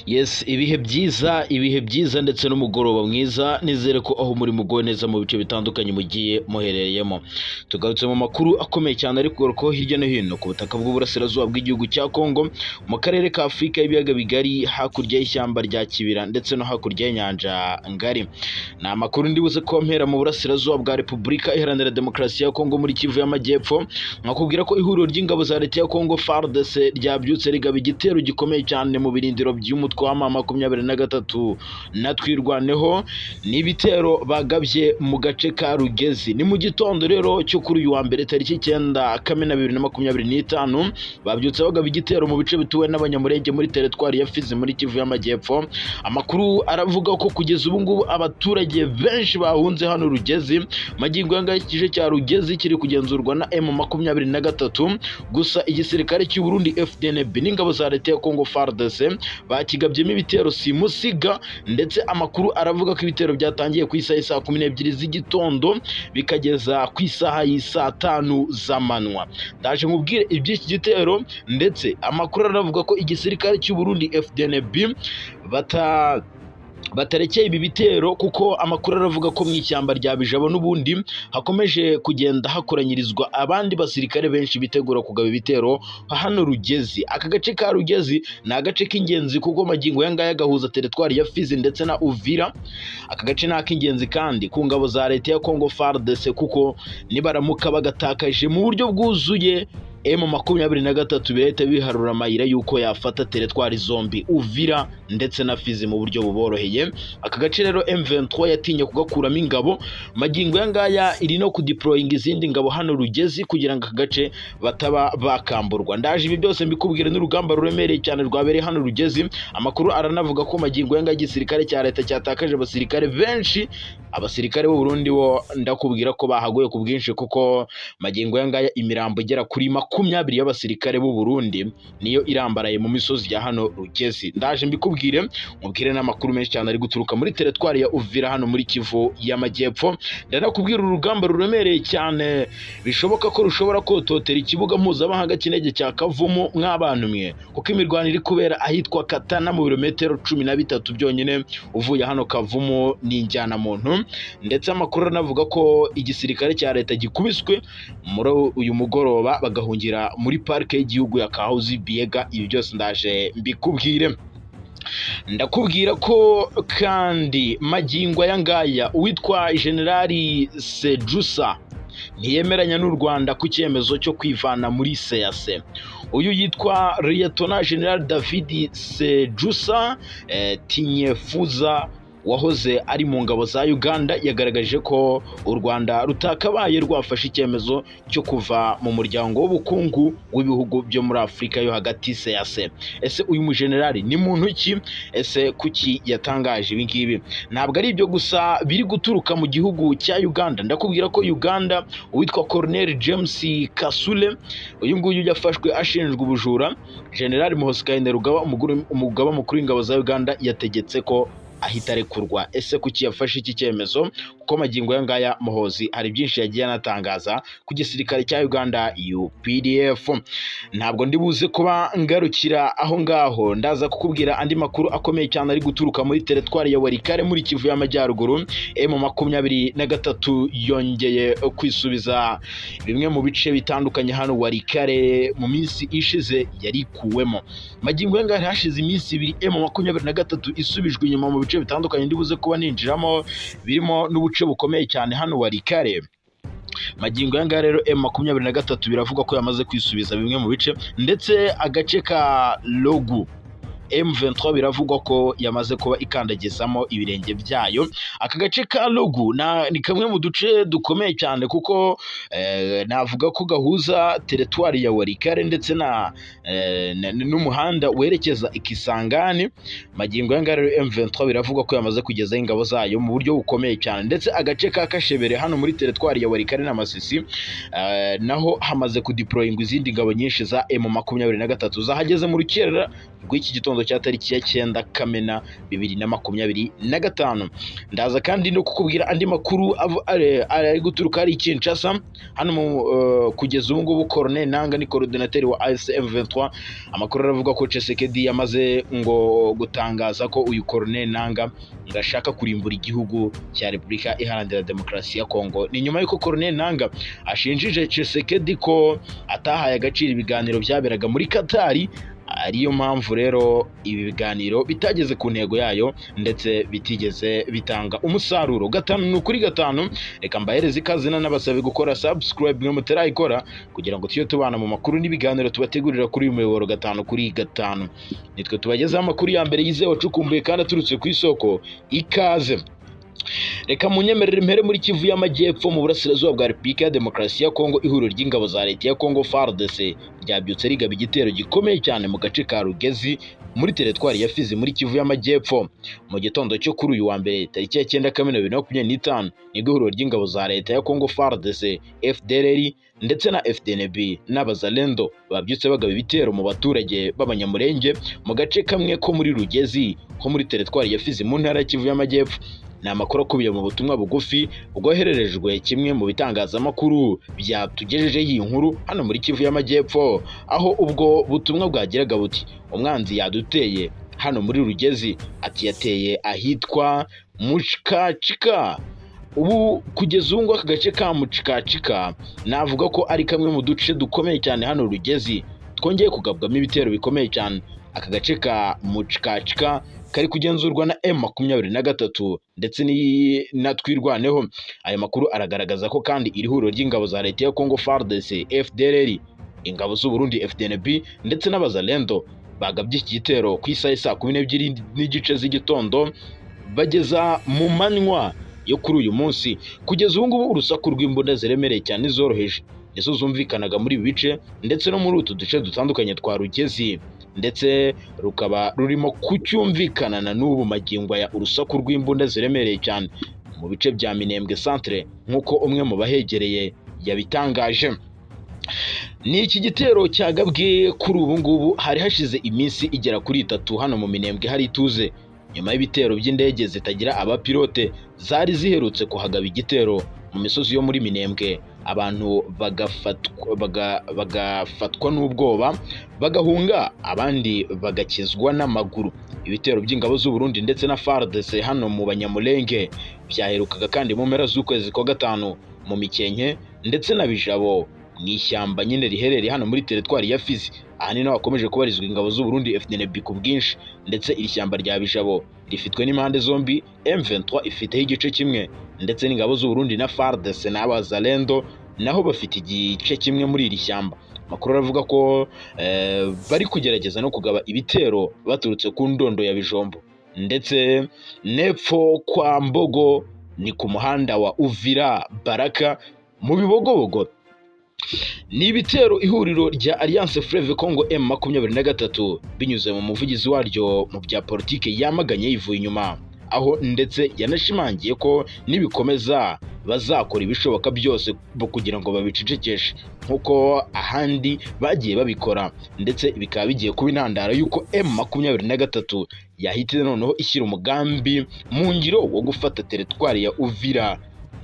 Yes, ibihe byiza, ibihe byiza ndetse n'umugoroba mwiza. Nizere ko aho muri muguwe neza mu bice bitandukanye mugiye muherereyemo. Tugarutse mu makuru akomeye cyane ari kugarukaho hirya no hino ku butaka bw'uburasirazuba bw'igihugu cya Kongo, mu karere ka Afurika y'ibiyaga bigari, hakurya y'ishyamba rya Kibira ndetse no hakurya y'inyanja ngari. Ni amakuru ndibuze kompera mu burasirazuba bwa Repubulika Iharanira Demokarasi ya Kongo, muri Kivu y'Amajyepfo, nkakubwira ko ihuriro ry'ingabo za leta ya Kongo FARDC ryabyutse rigaba igitero gikomeye cyane mu birindiro by'umutwe wa M23 na Twirwaneho. Ni ibitero bagabye mu gace ka Rugezi. Ni mu gitondo rero cyo kuri uyu wa mbere, tariki 9 Kamena 2025, babyutse bagaba igitero mu bice bituwe n'Abanyamurenge muri teritwari ya Fizi, muri Kivu y'Amajyepfo. Amakuru aravuga ko kugeza ubu ngubu abaturage benshi bahunze hano Rugezi. Magingo aya ngaya igice cya Rugezi kiri kugenzurwa na M23 gusa. Igisirikare cy'u Burundi FDNB n'ingabo za leta ya Congo FARDC bakigabyemo ibitero simusiga, ndetse amakuru aravuga ko ibitero byatangiye ku isaha y'isaa 12 z'igitondo bikageza ku isaha y'isaa 5 z'amanywa. Ndaje nkubwire iby'iki gitero, ndetse amakuru aravuga ko igisirikare cy'u Burundi FDNB batarekeye ibi bitero, kuko amakuru aravuga ko mu ishyamba rya Bijabo n'ubundi hakomeje kugenda hakoranyirizwa abandi basirikare benshi bitegura kugaba ibitero hano Rugezi. Aka gace ka Rugezi ni agace k'ingenzi, kuko magingo aya ngaya gahuza teritwari ya Fizi ndetse na Uvira. Aka gace ni ak'ingenzi kandi ku ngabo za leta ya Congo FARDC, kuko nibaramuka bagatakaje mu buryo bwuzuye, M23 birahita biharura amayira y'uko yafata teritwari zombi, Uvira ndetse na Fizi, mu buryo buboroheye. Aka gace rero M23 yatinye kugakuramo ingabo. Magingo aya ngaya iri no kudeployinga izindi ngabo hano Rugezi kugira ngo aka gace bataba bakamburwa. Ndaje ibi byose mbikubwire n'urugamba ruremereye cyane rwabereye hano Rugezi. Amakuru aranavuga ko magingo aya ngaya igisirikare cya leta cyatakaje abasirikare benshi. Abasirikare b'u Burundi bo ndakubwira ko bahaguye ku bwinshi, kuko magingo aya ngaya imirambo igera kuri 20 y'abasirikare b'u Burundi niyo irambaraye mu misozi ya hano Rugezi. Ndaje mbikubwire, mubwire n'amakuru menshi cyane ari guturuka muri teritwari ya Uvira hano muri Kivu y'Amajyepfo. Ndanakubwira urugamba ruremereye cyane bishoboka ko rushobora kototera ikibuga mpuzamahanga cy'indege cya Kavumu, mw'abantu mwe, kuko imirwano iri kubera ahitwa Katana, mu birometero 13 byonyine uvuye hano Kavumu, ni injyanamuntu. Ndetse amakuru aranavuga ko igisirikare cya leta gikubiswe muri uyu mugoroba, bagahungira muri parike y'igihugu ya Kahuzi Biega. Ibi byose ndaje mbikubwire. Ndakubwira ko kandi magingo aya ngaya uwitwa Generali Sejusa ntiyemeranya n'u Rwanda ku cyemezo cyo kwivana muri CEEAC. Uyu yitwa Liyetona General David Sejusa Tinyefuza, wahoze ari mu ngabo za Uganda, yagaragaje ko u Rwanda rutakabaye rwafashe icyemezo cyo kuva mu muryango w'ubukungu w'ibihugu byo muri Afurika yo hagati, CEEAC. Ese uyu mujenerali ni muntu ki? Ese kuki yatangaje ibi ngibi? Ntabwo ari ibyo gusa biri guturuka mu gihugu cya Uganda. Ndakubwira ko Uganda uwitwa Colonel James Kasule, uyu nguyu yafashwe ashinjwa ubujura. General Muhoozi Kainerugaba, umugaba mukuru w'ingabo za Uganda, yategetse ko ahita arekurwa. Ese kuki yafashe iki cyemezo? Kuko magingo aya ngaya Muhozi hari byinshi yagiye anatangaza ku gisirikare cya Uganda UPDF. Ntabwo ndi buze kuba ngarukira aho ngaho, ndaza kukubwira andi makuru akomeye cyane ari guturuka muri teritwari ya Walikale muri Kivu y'Amajyaruguru. M23 yongeye kwisubiza bimwe mu bice bitandukanye hano Walikale mu minsi ishize yarikuwemo. Magingo aya ngaya hashize iminsi 2 M23 isubijwe inyuma mu bice bitandukanye ndi buze kuba ninjiramo, birimo n'ubuce bukomeye cyane hano Walikale. Magingo aya ngaya rero M23 biravugwa ko yamaze kwisubiza bimwe mu bice, ndetse agace ka Logu M23 biravugwa ko yamaze kuba ikandagizamo ibirenge byayo. Aka gace ka Logu ni kamwe mu duce dukomeye cyane, kuko navuga ko gahuza teritwari ya Walikale ndetse na n'umuhanda werekeza i Kisangani. Magingo aya ngaya rero M23 biravugwa ko yamaze kugezaho ingabo zayo mu buryo bukomeye cyane, ndetse agace ka Kashebere hano muri teritwari ya Walikale na Masisi naho hamaze kudeployingwa izindi ngabo nyinshi za M23 zahageze mu rukerera rw'iki gitondo. gitondo cya tariki ya 9 Kamena 2025. Ndaza kandi no kukubwira andi makuru ari guturuka ari Kinshasa hano kugeza ubu ngubu Corneille Nanga ni coordinateur wa AFC M23. Amakuru aravuga ko Tshisekedi yamaze ngo gutangaza ko uyu Corneille Nanga ngo ashaka kurimbura igihugu cya Repubulika Iharanira Demokarasi ya Kongo. Ni nyuma y'uko Corneille Nanga ashinjije Tshisekedi ko atahaye agaciro ibiganiro byaberaga muri Katari, ariyo mpamvu rero ibi biganiro bitageze ku ntego yayo ndetse bitigeze bitanga umusaruro. 5 kuri 5, reka mbahereze ikaze n'abasabe gukora subscribe mwe mutarayikora, kugira ngo tujye tubana mu makuru n'ibiganiro tubategurira kuri uyu muyoboro 5 kuri 5. Nitwe tubagezaho amakuru ya mbere yizewe, acukumbuye kandi aturutse ku isoko. Ikaze. Reka munyemerere mpere muri Kivu y'Amajyepfo, mu burasirazuba bwa Repubulika ya Demokarasi ya Kongo. Ihuriro ry'ingabo za leta ya Kongo FARDC ryabyutse rigaba igitero gikomeye cyane mu gace ka Rugezi muri teritwari ya Fizi muri Kivu y'Amajyepfo. Mu gitondo cyo kuri uyu wa mbere, tariki ya 9 Kamena 2025, nibwo ihuriro ry'ingabo za leta ya Kongo FARDC, FDLR ndetse na FDNB n'Abazalendo babyutse bagaba ibitero mu baturage b'Abanyamurenge mu gace kamwe ko muri Rugezi ho muri teritwari ya Fizi mu ntara ya Kivu y'Amajyepfo. Ni amakuru akubiye mu butumwa bugufi bwohererejwe kimwe mu bitangazamakuru byatugejejeho iyi nkuru hano muri Kivu y'Amajyepfo, aho ubwo butumwa bwagiraga buti: "Umwanzi yaduteye hano muri Rugezi", ati yateye ahitwa Mucikacika. Ubu kugeza ubu ngubu aka gace ka Mucikacika navuga ko ari kamwe mu duce dukomeye cyane hano Rugezi twongeye kugabwamo ibitero bikomeye cyane. Aka gace ka Mucikacika kari kugenzurwa na M23 ndetse na Twirwaneho. Aya makuru aragaragaza ko kandi iri huriro ry'ingabo za leta ya Congo FARDC, FDLR, ingabo z'u Burundi FDNB ndetse n'Abazalendo bagabye iki gitero ku isaha saa 12:30 z'igitondo bageza mu manywa yo kuri uyu munsi. Kugeza ubu ngubu urusaku rw'imbunda ziremereye cyane zoroheje nizo zumvikanaga muri ibi bice ndetse no muri utu duce dutandukanye twa Rugezi, ndetse rukaba rurimo kucyumvikana na n'ubu magingo aya, urusaku rw'imbunda ziremereye cyane mu bice bya Minembwe centre, nk'uko umwe mu bahegereye yabitangaje. Ni iki gitero cyagabwe kuri ubu ngubu hari hashize iminsi igera kuri 3 hano mu Minembwe hari ituze, nyuma y'ibitero by'indege zitagira abapilote zari ziherutse kuhagaba igitero mu misozi yo muri Minembwe, abantu bagafatwa n'ubwoba bagahunga, abandi bagakizwa n'amaguru. Ibitero by'ingabo z'u Burundi ndetse na FARDC hano mu Banyamulenge byaherukaga kandi mu mpera z'ukwezi kwa gatanu mu Mikenke ndetse na Bijabo, mu ishyamba nyine riherereye hano muri teritwari ya Fizi. Aha ni naho hakomeje kubarizwa ingabo z'u Burundi FDNB ku bwinshi, ndetse iri shyamba rya Bijabo rifitwe n'impande zombi. M23 ifiteho igice kimwe, ndetse n'ingabo z'u Burundi na FARDC n'Abazalendo naho bafite igice kimwe muri iri shyamba. Amakuru aravuga ko bari kugerageza no kugaba ibitero baturutse ku ndondo ya Bijombo ndetse nepfo kwa Mbogo, ni ku muhanda wa Uvira Baraka mu Bibogobogo. Ni ibitero ihuriro rya Alliance Fleuve Congo M23 binyuze mu muvugizi waryo mu bya politike yamaganye yivuye inyuma, aho ndetse yanashimangiye ko nibikomeza bazakora ibishoboka byose kugira ngo babicecekeshe nk'uko ahandi bagiye babikora, ndetse bikaba bigiye kuba intandaro y'uko M23 yahita noneho ishyira umugambi mu ngiro wo gufata teritwari ya Uvira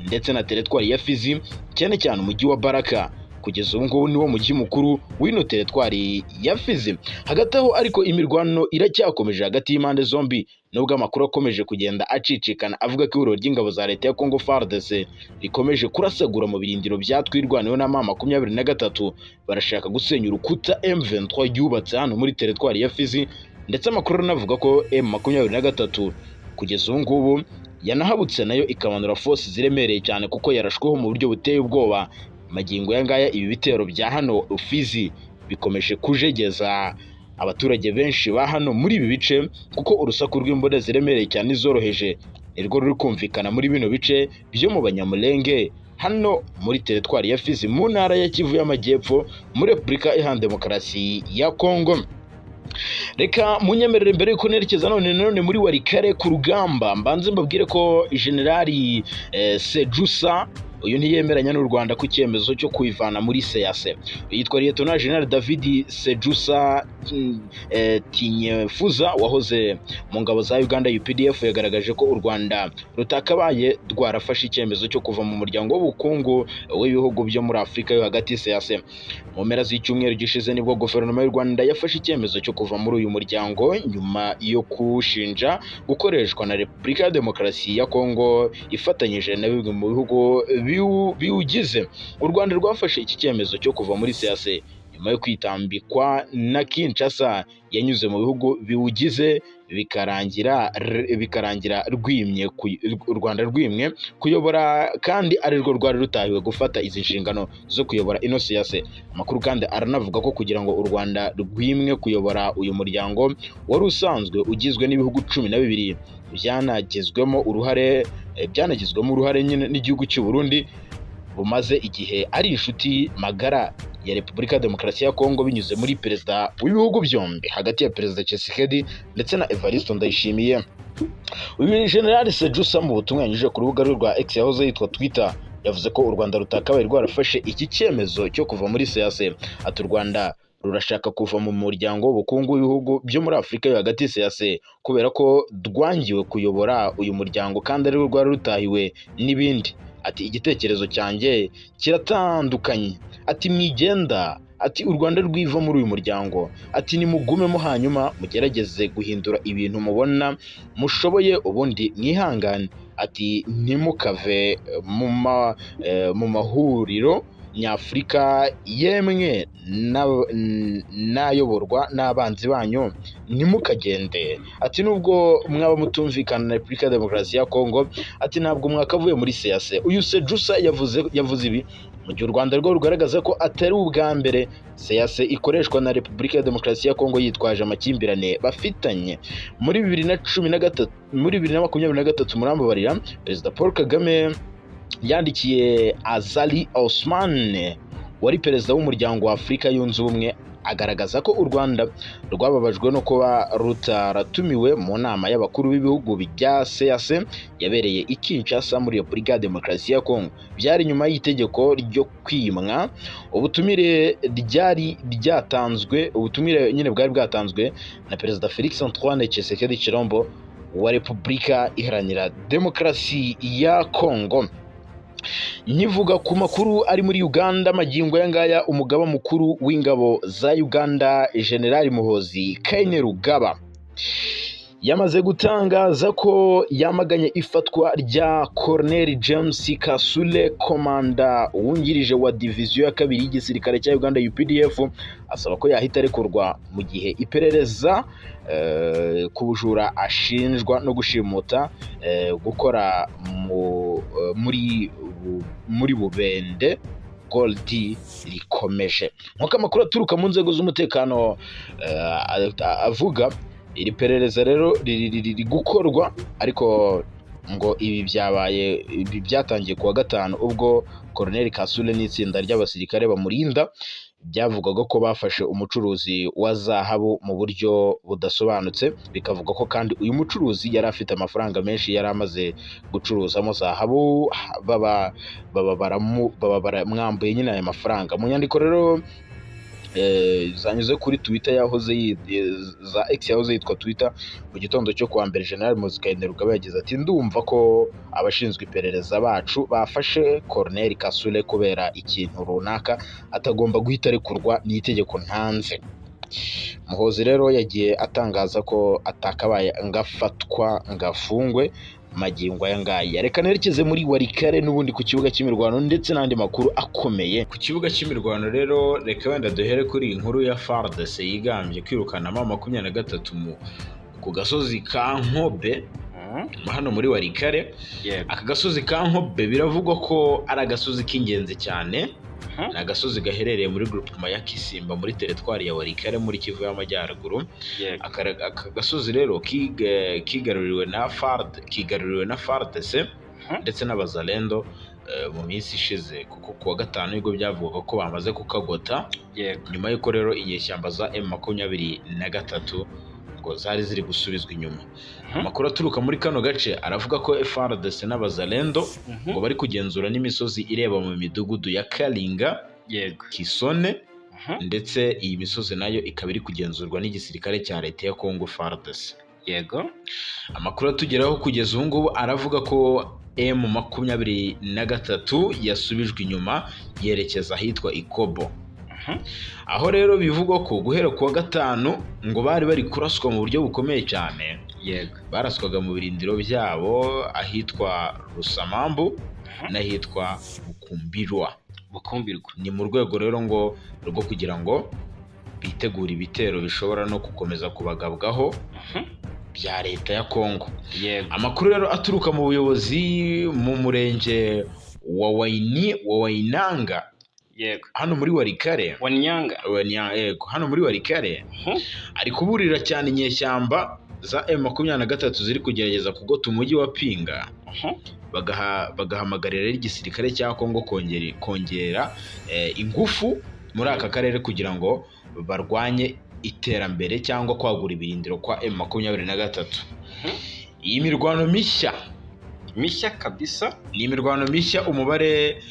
ndetse na teritwari ya Fizi, cyane cyane umujyi wa Baraka. Kugeza ubu ngubu niwo mujyi mukuru w'ino teritwari ya Fizi. Hagati aho ariko imirwano iracyakomeje hagati y'impande zombi, nubwo amakuru akomeje kugenda acicikana avuga ko ihuriro ry'ingabo za leta ya Congo FARDC rikomeje kurasagura mu birindiro bya Twirwaneho na M23. Barashaka gusenya urukuta M23 yubatse hano muri teritwari ya Fizi, ndetse amakuru anavuga ko M23 kugeza ubu ngubu yanahabutse nayo ikamanura force ziremereye cyane, kuko yarashweho mu buryo buteye ubwoba. Magingo aya ngaya ibi bitero bya hano Fizi bikomeje kujegeza abaturage benshi ba hano muri ibi bice, kuko urusaku rw'imbunda ziremereye cyane izoroheje nirwo ruri kumvikana muri bino bice byo mu Banyamulenge hano muri teritwari ya Fizi mu ntara ya Kivu y'Amajyepfo muri Repubulika Iharanira Demokarasi ya Kongo. Reka munyemerere, mbere yuko nerekeza none muri Walikale ku rugamba, mbanze mbabwire ko Generali Sejusa Uyu ntiyemeranya n'u Rwanda ku cyemezo cyo kwivana muri CAC. Yitwa Lieutenant General David Sejusa Tinyefuza wahoze mu ngabo za Uganda UPDF, yagaragaje ko u Rwanda rutakabaye rwarafashe icyemezo cyo kuva mu muryango w'ubukungu w'ibihugu byo muri Afurika yo hagati, CAC. Mu mpera z'icyumweru gishize nibwo guverinoma y'u Rwanda yafashe icyemezo cyo kuva muri uyu muryango, nyuma yo kuwushinja gukoreshwa na Repubulika ya Demokarasi ya Kongo ifatanyije na bimwe mu bihugu biwugize. U Rwanda rwafashe iki cyemezo cyo kuva muri CAC nyuma yo kwitambikwa na Kinshasa yanyuze mu bihugu biwugize, bikarangira rwimye u Rwanda rwimwe kuyobora, kandi arirwo rwari rutahiwe gufata izi nshingano zo kuyobora ino CAC. Amakuru kandi aranavuga ko kugira ngo u Rwanda rwimwe kuyobora uyu muryango wari usanzwe ugizwe n'ibihugu 12, byanagizwemo uruhare nyine n'igihugu cy'u Burundi bumaze igihe ari inshuti magara ya Repubulika ya Demokarasi ya Kongo, binyuze muri perezida w'ibihugu byombi, hagati ya Perezida Tshisekedi ndetse na Evariste Ndayishimiye. Uyu General Sejusa, mu butumwa yanyujije ku rubuga rwe rwa X yahoze yitwa Twitter, yavuze ko u Rwanda rutakabaye rwarafashe iki cyemezo cyo kuva muri CAC. Ati: "U Rwanda rurashaka kuva mu muryango w'ubukungu w'ibihugu byo muri Afurika yo hagati, CAC, kubera ko rwangiwe kuyobora uyu muryango kandi arirwo rwari rutahiwe n'ibindi." Ati: "Igitekerezo cyanjye kiratandukanye." Ati: "Mwigenda." Ati: "U Rwanda rwiva muri uyu muryango." Ati: "Nimugumemo, hanyuma mugerageze guhindura ibintu mubona mushoboye, ubundi mwihangane." Ati: "Ntimukave mu mahuriro nyafurika, yemwe n'ayoborwa n'abanzi banyu, ntimukagende." Ati: "Nubwo mwaba mutumvikana na Repubulika ya Demokarasi ya Kongo," ati, "ntabwo mwakavuye muri CAC." Uyu Sejusa yavuze ibi mu gihe u Rwanda rwo rugaragaza ko atari ubwa mbere CAC ikoreshwa na Repubulika ya Demokarasi ya Kongo yitwaje amakimbirane bafitanye. Muri 2013, muri 2023, murambabarira, Perezida Paul Kagame yandikiye Azali Osman wari perezida w'umuryango wa Afurika Yunze Ubumwe, agaragaza ko u Rwanda rwababajwe no kuba rutaratumiwe mu nama y'abakuru b'ibihugu bya CAC yabereye i Kinshasa muri Repubulika ya Demokarasi ya Kongo. Byari nyuma y'itegeko ryo kwimwa ubutumire ryari ryatanzwe, ubutumire nyine bwari bwatanzwe na Perezida Felix Antoine Tshisekedi Tshilombo wa Repubulika Iharanira Demokarasi ya Kongo. Nkivuga ku makuru ari muri Uganda magingo aya ngaya, umugaba mukuru w'ingabo za Uganda, General Muhozi Kainerugaba, yamaze gutangaza ko yamaganye ifatwa rya Colonel James Kasule, komanda wungirije wa diviziyo ya kabiri y'igisirikare cya Uganda UPDF, asaba ko yahita arekurwa mu gihe iperereza ku bujura ashinjwa no gushimuta gukora muri Bubende Gold rikomeje. Nk'uko amakuru aturuka mu nzego z'umutekano avuga, iri perereza rero riri gukorwa, ariko ngo ibi byabaye, ibi byatangiye kuwa gatanu, ubwo Colonel Kasule n'itsinda ry'abasirikare bamurinda byavugwaga ko bafashe umucuruzi wa zahabu mu buryo budasobanutse. Bikavuga ko kandi uyu mucuruzi yari afite amafaranga menshi yari amaze gucuruzamo zahabu, baba baramwambuye nyine aya mafaranga. Mu nyandiko rero zanyuze kuri Twitter yahoze za X yahoze yitwa Twitter, mu gitondo cyo kuwa mbere, General Muhoozi Kainerugaba yagize ati: "Ndumva ko abashinzwe iperereza bacu bafashe Colonel Kasule kubera ikintu runaka, atagomba guhita arekurwa, n'itegeko ntanze." Muhoozi rero yagiye atangaza ko atakabaye ngafatwa ngafungwe magingo aya ngaya. Reka nerekeze muri Walikale n'ubundi ku kibuga cy'imirwano ndetse n'andi makuru akomeye ku kibuga cy'imirwano. Rero reka wenda duhere kuri iyi nkuru ya FARDC yigambye kwirukanamo 23 ku gasozi ka Nkobe hano muri Walikale. Aka gasozi ka Nkobe biravugwa ko ari agasozi k'ingenzi cyane. Ni agasozi gaherereye muri groupement ya Kisimba muri teritwari ya Walikale muri Kivu y'Amajyaruguru. Aka gasozi rero kigaruriwe na FARDC ndetse n'abazalendo mu minsi ishize, kuko kuwa gatanu nibwo byavugwaga ko bamaze kukagota, nyuma y'uko rero inyeshyamba za M23 ngo zari ziri gusubizwa inyuma. Amakuru aturuka muri kano gace aravuga ko FARDC n'Abazalendo ngo bari kugenzura n'imisozi ireba mu midugudu ya Kalinga, Kisone, ndetse iyi misozi nayo ikaba iri kugenzurwa n'igisirikare cya leta ya Congo FARDC. Amakuru atugeraho kugeza ubu ngubu aravuga ko M23 yasubijwe inyuma yerekeza ahitwa Ikobo. Aho rero bivugwa ko guhera ku wa gatanu ngo bari bari kuraswa mu buryo bukomeye cyane. Baraswaga mu birindiro byabo ahitwa Rusamambu n'ahitwa Bukumbirwa. Bukumbirwa. Ni mu rwego rero ngo rwo kugira ngo bitegure ibitero bishobora no gukomeza kubagabwaho bya leta ya Kongo. Amakuru rero aturuka mu buyobozi mu murenge wa Waini wa Wainanga hano muri Walikale. Wanyanga. Yego, hano muri Walikale ari kuburira cyane inyeshyamba za M23 ziri kugerageza kugota umujyi wa Pinga, bagahamagarira rero igisirikare cya Kongo kongera ingufu muri aka karere kugira ngo barwanye iterambere cyangwa kwagura ibirindiro kwa M23. Iyi mirwano mishya mishya kabisa. Ni imirwano mishya, umubare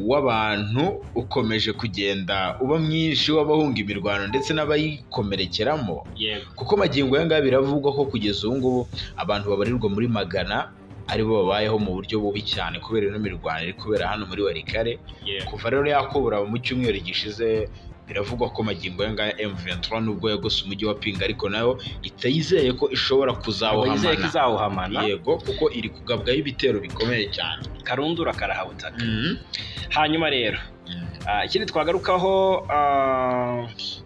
w'abantu ukomeje kugenda uba mwinshi w'abahunga imirwano ndetse n'abayikomerekeramo, kuko magingo aya ngaya biravugwa ko kugeza ubu ngubu abantu babarirwa muri magana aribo babayeho mu buryo bubi cyane kubera ino mirwano iri kubera hano muri Walikale. Kuva rero yakubura mu cyumweru gishize, biravugwa ko magingo aya ngaya M23 nubwo yagose umujyi wa Pinga, ariko nayo itayizeye ko ishobora Yizeye ko kuzawuhamana. izawuhamana. Yego, kuko iri kugabwaho ibitero bikomeye cyane. Karundura karahabutaka. Hanyuma rero ikindi twagarukaho,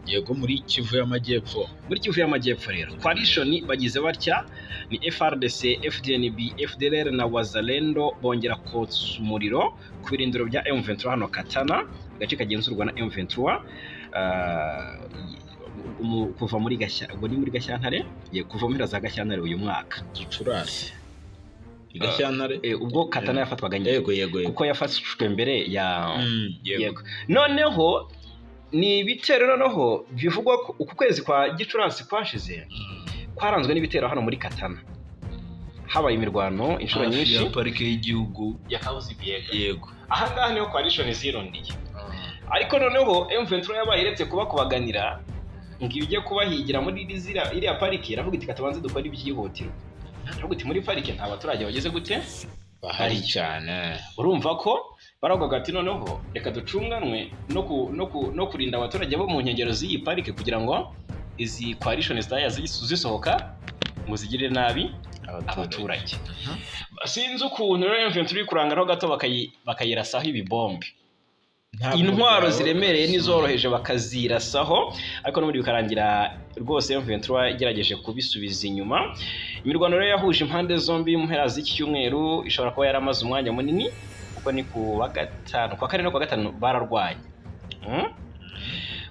Yego, muri Kivu y'Amajyepfo. Muri Kivu y'Amajyepfo rero, coalition bagize batya ni FARDC, FDNB, FDLR na Wazalendo bongera kotsa umuriro ku birindiro bya M23 hano Katana, agace kagenzurwa na M23, kuva muri Gashya, ubwo ni muri Gashyantare, kuva mu mpera za Gashyantare uyu mwaka. Gicurasi, Gashyantare. Ubwo Katana yafatwaga nyine, yego yego yego kuko yafashwe mbere ya Yego. Yego. Noneho ni ibitero noneho bivugwa ko uku kwezi kwa Gicurasi kwashize kwaranzwe n'ibitero hano muri Katana, habaye imirwano inshuro Hafi nyinshi ya parike y'igihugu ya Kahuzi Biega. Aha ngaha niho coalition zirundiye, ariko noneho M23 yabaye iretse kubakubaganira ngo ibijye kubahigira muri iriya pariki, iravuga iti katabanze dukora ibyihutirwa. Iravuga iti muri pariki nta baturage bageze gute bahari cyane. Urumva ko baravugaga ati noneho reka ducunganwe no kurinda abaturage bo mu nkengero z'iyi parike kugira ngo izi coalition zitajya zisohoka ngo zigirire nabi abaturage. Sinzi ukuntu rero M23 iri kurangaraho gato bakayirasaho ibibombe, Ntabwo intwaro ziremereye n'izoroheje bakazirasaho, ariko n'ubundi bikarangira rwose M23 igerageje kubisubiza inyuma. Imirwano rero yahuje impande zombi mu mpera z'iki cyumweru ishobora kuba yaramaze umwanya munini, kuko ni ku wa gatanu, ku wa kane no ku wa gatanu bararwanye.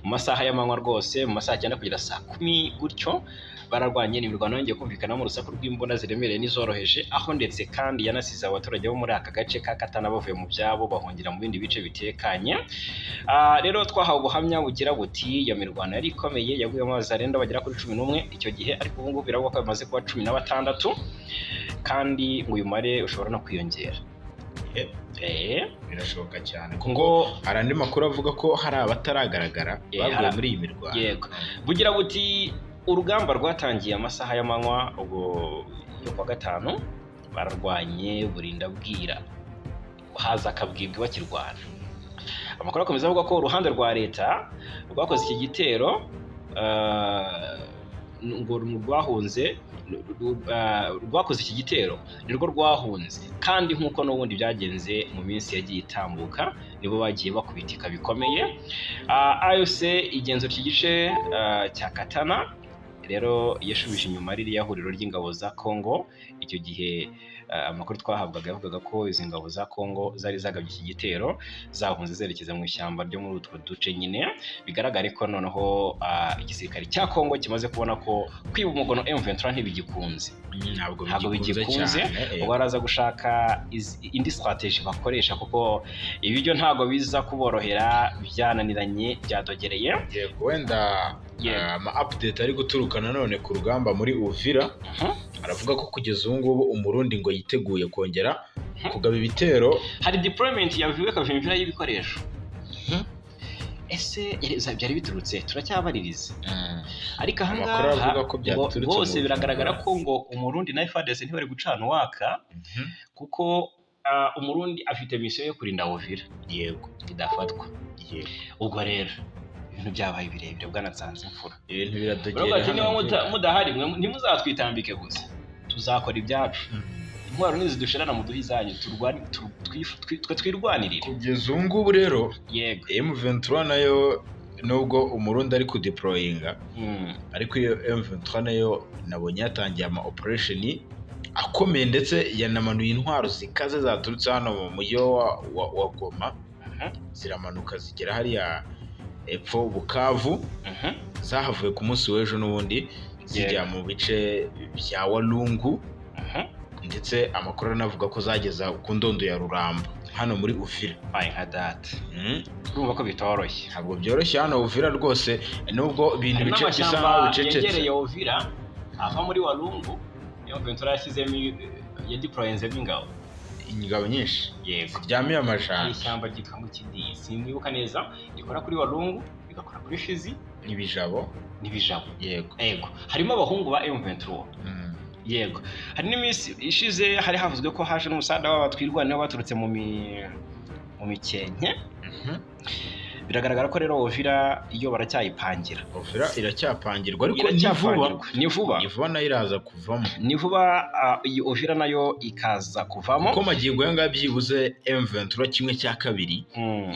Mu masaha y'amanywa rwose, mu masaha 9 kugera saa 10 gutyo bararwanye. Ni imirwano yongeye kumvikanamo urusaku rw'imbunda ziremereye n'izoroheje, aho ndetse kandi yanasize abaturage bo muri aka gace ka Katana bavuye mu byabo bahungira mu bindi bice bitekanye. Rero twahawe ubuhamya bugira buti iyo mirwano yari ikomeye, yaguyemo abazarenda bagera kuri 11 icyo gihe, ariko ubu ngubu biravugwa ko bamaze kuba 16, kandi ngo uyu mubare ushobora no kwiyongera. Birashoboka cyane kuko Ngo hari andi makuru avuga ko hari abataragaragara baguye muri iyi mirwano. Yego, bugira buti urugamba rwatangiye amasaha y'amanywa ubwo yo kuwa gatanu, bararwanye burinda bwira, haza akabwibwi bakirwana. Amakuru akomeza avuga ko uruhande rwa leta rwakoze iki gitero, ngo rwahunze, rwakoze iki gitero nirwo rwahunze, kandi nk'uko n'ubundi byagenze mu minsi yagiye itambuka, nibo bagiye bakubitika bikomeye. AFC igenzura iki gice cya Katana rero yashubije inyuma ririya huriro ry'ingabo za Congo icyo gihe. Amakuru twahabwaga yavugaga ko izi ngabo za Kongo zari zagabye iki gitero zahunze zerekeza mu ishyamba ryo muri utwo duce nyine. Bigaragare ko noneho igisirikare cya Kongo kimaze kubona ko kwiba umugono M23 ntibigikunze. Ntabwo Ntabwo bigikunze bigikunze. cyane. Ubwo baraza gushaka indi strategy bakoresha, kuko ibyo ntabwo biza kuborohera, byananiranye, byadogereye. Yego, wenda ama update ari guturuka nanone ku rugamba muri Uvira aravuga ko kugeza ubu ngubu Umurundi ngo yiteguye kongera kugaba ibitero. Hari deployment yavuye Kavimvira y'ibikoresho. Ese byari biturutse? Turacyabaririza, ariko Amakuru ahangaha aravuga ko ngo byaturutse mu bose biragaragara Bujumbura. ko ngo Umurundi na FARDC ntibari gucana uwaka, kuko Umurundi afite mission yo kurinda Uvira idafatwa. Ubwo rero ibintu byabaye birebire, bwana Nsanze imfura. Ibintu biradogera Baravuga ati hano niba mu mudahari mwe ntimuzatwitambike gusa, tuzakora ibyacu. Intwaro nizidushirana muduhe izanyu, turwane, twe twirwanirire. Kugeza ubu ngubu rero M23 nayo, nubwo Umurundi ari kudeployinga, ariko iyo M23 nayo nabonye yatangiye ama operation akomeye, ndetse yanamanuye intwaro zikaze zaturutse hano mu mujyi wa Goma, ziramanuka zigera hariya epfo Bukavu. Zahavuye ku munsi w'ejo n'ubundi zijya mu bice bya Walungu, ndetse amakuru anavuga ko zageza ku ndondo ya Rurambo hano muri Uvira. Baye nka data. Urumva ko bitoroshye. Ntabwo byoroshye hano Uvira rwose, nubwo ibintu Hari bice bisa n'amashyamba nkaho bicecetse. yegereye Uvira ava muri Walungu, niyo Ventura yashyizemo, yadeployenzemo ingabo. Ingabo nyinshi Yego. ziryamiye Hari amajanja. ishyamba ryitwa ngo ikindi sinibuka neza, rikora kuri Walungu, rigakora kuri Fizi n'Ibijabo. n'Ibijabo. Yego. Yego, harimo abahungu ba M23. Yego, hari n'iminsi ishize hari havuzwe ko haje n'umusada w'abatwirwanaho baturutse mu Mikenke. Biragaragara ko rero Uvira iyo baracyayipangira. Uvira iracyapangirwa, ariko ni vuba. Iracyapangirwa, ni vuba. Ni vuba, nayo iraza kuvamo. Ni vuba, iyi Uvira nayo ikaza kuvamo. Kuko magingo aya ngaya byibuze M23 kimwe cya kabiri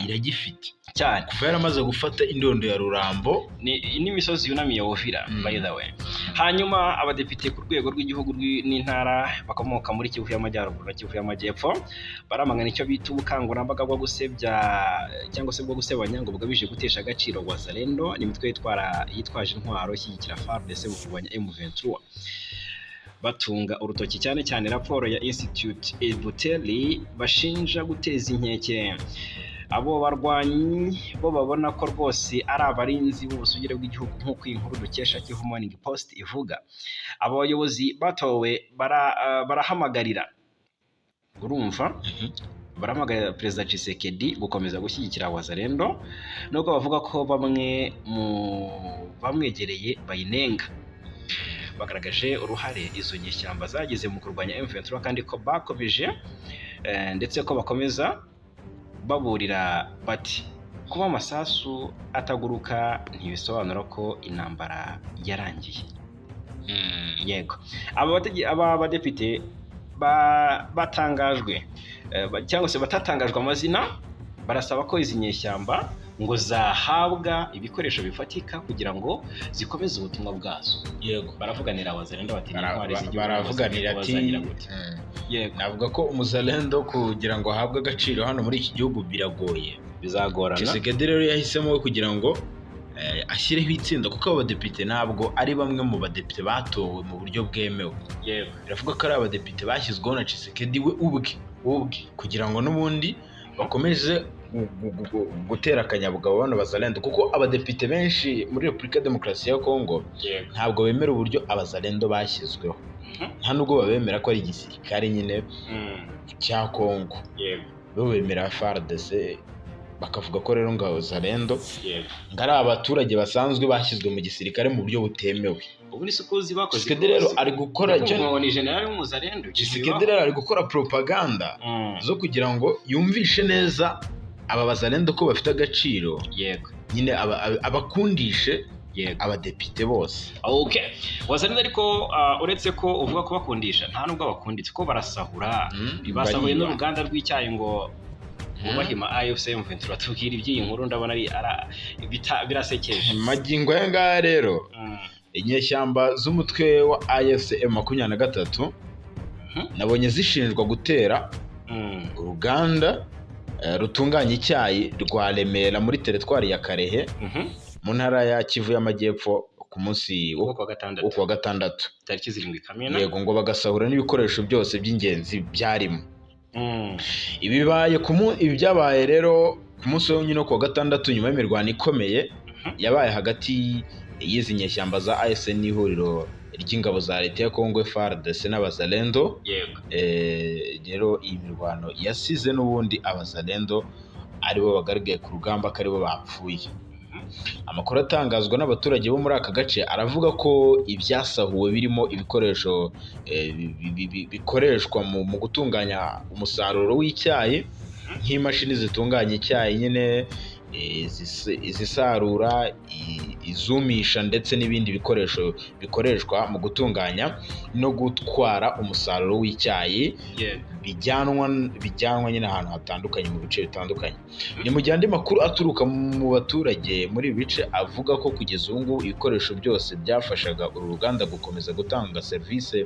iragifite Cyane. kuva yaramaze gufata indondo ya Rurambo. Ni n'imisozi yunamiye Uvira, by the way. Hanyuma abadepite ku rwego rw'igihugu n'intara bakomoka muri Kivu y'Amajyaruguru na Kivu y'Amajyepfo baramagana icyo bita ubukangurambaga bwo gusebya cyangwa se bwo gusebanya ngo bugamije gutesha agaciro Wazalendo, ni imitwe yitwaje intwaro ishyigikira FARDC mu kurwanya M23, batunga urutoki cyane cyane raporo ya Institute Ebuteli bashinja guteza inkeke abo barwanyi bo babona ko rwose ari abarinzi b'ubusugire bw'igihugu, nk'uko iyi nkuru dukesha Kivu Morning Post ivuga. Aba bayobozi batowe barahamagarira, urumva, barahamagarira Perezida Tshisekedi gukomeza gushyigikira Wazalendo, nubwo bavuga ko bamwe mu bamwegereye bayinenga. Bagaragaje uruhare izo nyeshyamba zagize mu kurwanya M23, kandi ko bakomeje ndetse ko bakomeza baburira bati kuba amasasu ataguruka ntibisobanura ko intambara yarangiye. Yego, aba badepite batangajwe cyangwa se batatangajwe amazina barasaba ko izi nyeshyamba ngo zahabwa ibikoresho bifatika kugira ngo zikomeze ubutumwa bwazo. Baravuganira Abazalendo bati ni intwari z'igihugu, Baravuganira ati bazagira gute? Yego. Navuga ko umuzalendo kugira ngo ahabwe agaciro hano muri iki gihugu biragoye. Bizagorana. Tshisekedi rero yahisemo kugira ngo ashyireho itsinda, kuko abo badepite ntabwo ari bamwe mu badepite batowe mu buryo bwemewe. Biravuga ko ari abadepite bashyizweho na Tshisekedi we ubwe Ubwe. kugira ngo n'ubundi bakomeze gutera akanyabugabo bano Bazalendo, kuko abadepite benshi muri Repubulika ya Demokarasi ya Kongo ntabwo bemera uburyo Abazalendo bashyizweho. Nta nubwo babemera ko ari igisirikare nyine cya Kongo. Bo bemera FARDC, bakavuga ko rero ngo Abazalendo ngo ari abaturage basanzwe bashyizwe mu gisirikare mu buryo butemewe. Ubu ni sukuzi bakoze. Tshisekedi rero ari gukora icyo ngo ni general w'umuzalendo. Tshisekedi rero ari gukora propaganda zo kugira ngo yumvishe neza aba Bazalendo ko bafite agaciro nyine, abakundishe abadepite bose. Okay, Wazalendo ariko uretse ko uvuga ko bakundisha, nta nubwo bakunditse ko barasahura. Basahuye Bariba. n'uruganda rw'icyayi ngo bubahima AFC M23. Tubwira iby'iyi nkuru, ndabona ari birasekeje. Magingo aya ngaya rero inyeshyamba z'umutwe wa AFC M23 Nabonye zishinjwa gutera uruganda rutunganya icyayi rwa Remera muri teritwari ya Karehe, mu ntara ya Kivu y'Amajyepfo, ku munsi wo kuwa gatandatu, wo kuwa gatandatu, tariki 7 Kamena. Yego, ngo bagasahura n'ibikoresho byose by'ingenzi byarimo. Ibi byabaye rero ku munsi wo nyine wo kuwa gatandatu, nyuma y'imirwano ikomeye yabaye hagati y'izi nyeshyamba za AFC n'ihuriro ry'ingabo za leta ya Congo FARDC n'Abazalendo. Rero iyi mirwano yasize n'ubundi Abazalendo aribo bagaragaye ku rugamba, ko aribo bapfuye. Amakuru atangazwa n'abaturage bo muri aka gace aravuga ko ibyasahuwe birimo ibikoresho bikoreshwa mu gutunganya umusaruro w'icyayi, nk'imashini zitunganya icyayi nyine, izisarura, izumisha, ndetse n'ibindi bikoresho bikoreshwa mu gutunganya no gutwara umusaruro w'icyayi, bijyanwa nyine ahantu hatandukanye mu bice bitandukanye. Ni mu gihe andi makuru aturuka mu baturage muri ibi bice avuga ko kugeza ubu ngubu ibikoresho byose byafashaga uru ruganda gukomeza gutanga serivisi